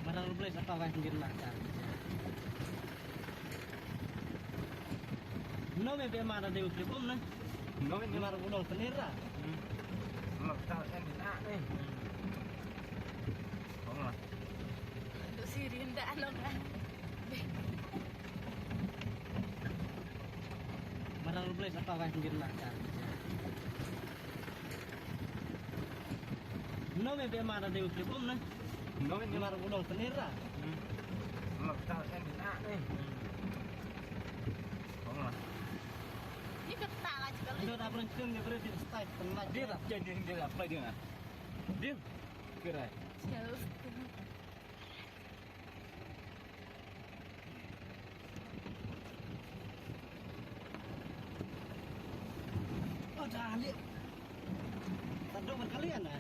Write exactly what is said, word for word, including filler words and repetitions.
Marang rublai sa tawai sendiri lah kan. No me be mara de uplipum na. No me mara ulong penira. Lo ta en na. Kong lah. Untuk sirin dah lo kan. Marang rublai sa tawai sendiri lah kan. No me be mara de uplipum na. No me mara ulong penira. Lo ta en na. Kong lah. Ni kata lah cakap. Dia dah berhenti dia berhenti start penat. Dia dah jadi dia dah play dia. Dia kira. Ada ahli. Tadu berkali ana.